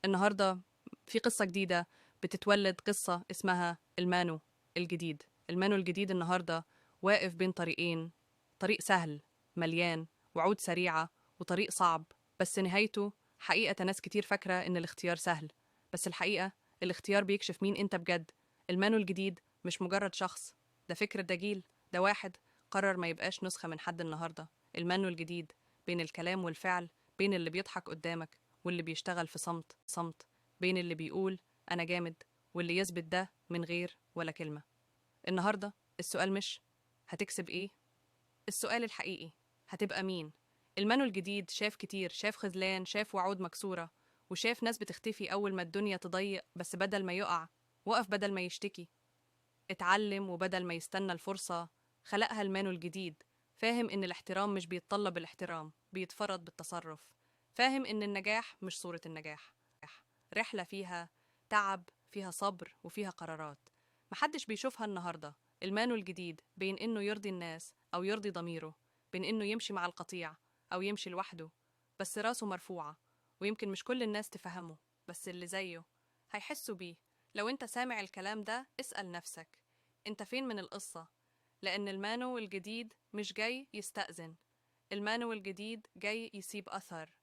النهاردة في قصة جديدة بتتولد، قصة اسمها المانو الجديد. المانو الجديد النهاردة واقف بين طريقين: طريق سهل مليان وعود سريعة، وطريق صعب بس نهايته حقيقة. ناس كتير فاكرة إن الاختيار سهل، بس الحقيقة الاختيار بيكشف مين أنت بجد. المانو الجديد مش مجرد شخص، ده فكرة، ده جيل، ده واحد قرر ما يبقاش نسخة من حد. النهاردة المانو الجديد بين الكلام والفعل، بين اللي بيضحك قدامك واللي بيشتغل في صمت صمت، بين اللي بيقول أنا جامد واللي يثبت ده من غير ولا كلمة. النهاردة السؤال مش هتكسب إيه، السؤال الحقيقي هتبقى مين. المانو الجديد شاف كتير، شاف خذلان، شاف وعود مكسورة، وشاف ناس بتختفي أول ما الدنيا تضيق. بس بدل ما يقع وقف، بدل ما يشتكي اتعلم، وبدل ما يستنى الفرصة خلقها. المانو الجديد فاهم إن الاحترام مش بيتطلب الاحترام، بيتفرض بالتصرف. فاهم إن النجاح مش صورة النجاح، رحلة فيها تعب، فيها صبر، وفيها قرارات محدش بيشوفها. النهاردة المانو الجديد بين إنه يرضي الناس أو يرضي ضميره، بين إنه يمشي مع القطيع أو يمشي لوحده بس راسه مرفوعة. ويمكن مش كل الناس تفهمه، بس اللي زيه هيحسوا بيه. لو انت سامع الكلام ده اسأل نفسك انت فين من القصة، لأن المانو الجديد مش جاي يستأذن، المانو الجديد جاي يسيب أثر.